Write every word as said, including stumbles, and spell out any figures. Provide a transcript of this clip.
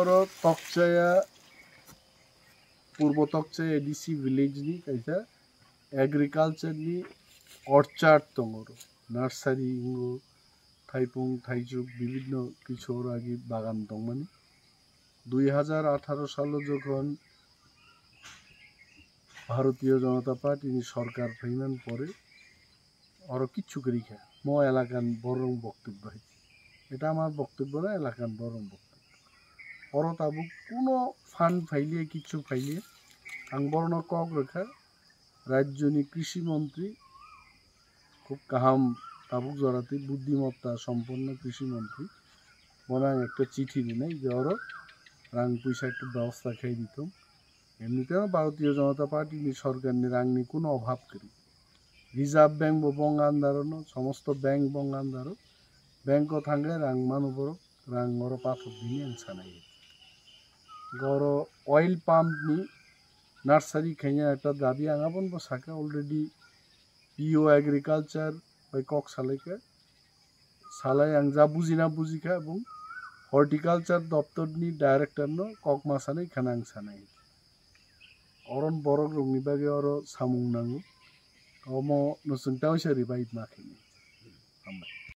Oro Tokchaya, Purbo Tokchaya A D C village ni kaisa agriculture ni orchard tongo, nursery wngo, thaipung, thaichuk, bibinno kichu oro agi bagan tongmani. Dui hajar atharo salo jokhon Bharatiya Janata Party ni sorkar phaimani pore oro kichu kwrwi kha, mo elakan borok boktobbo hai. Eta amar boktobbo na, elakan borok boktobbo. Oro tabuk kuno fund phailiya, kichu phailiya. Ang borokno kok rwkha, rajyoni krishi montri, khub kaham, tabuk joratwi buddhimatta somponno krishi montri. Bono ang ekta chithi rinai je oro rang puisa ekta bebosta khai dithung. Emniteo Bharatiya Janata Party ni sorkar ni rang ni kuno obhab kwrwi. Reserve Bank bo bong andaro no, somosto bank bong andaro. Bank o thangkhe rang mano borok, rang oro pathok dini ang sanai. Goro oil pump ni nursery khaina ekta dabi ang abono bo sakha already P O Agriculture bai kok salaikha. Salai ang ja bujina bujikha, ebong horticulture doptor ni director no kok ma sanai khana ang sanai. Oron borok rokni bagwi oro samung nango. Omo nwswng tawisa revive ma khainai. Hambai.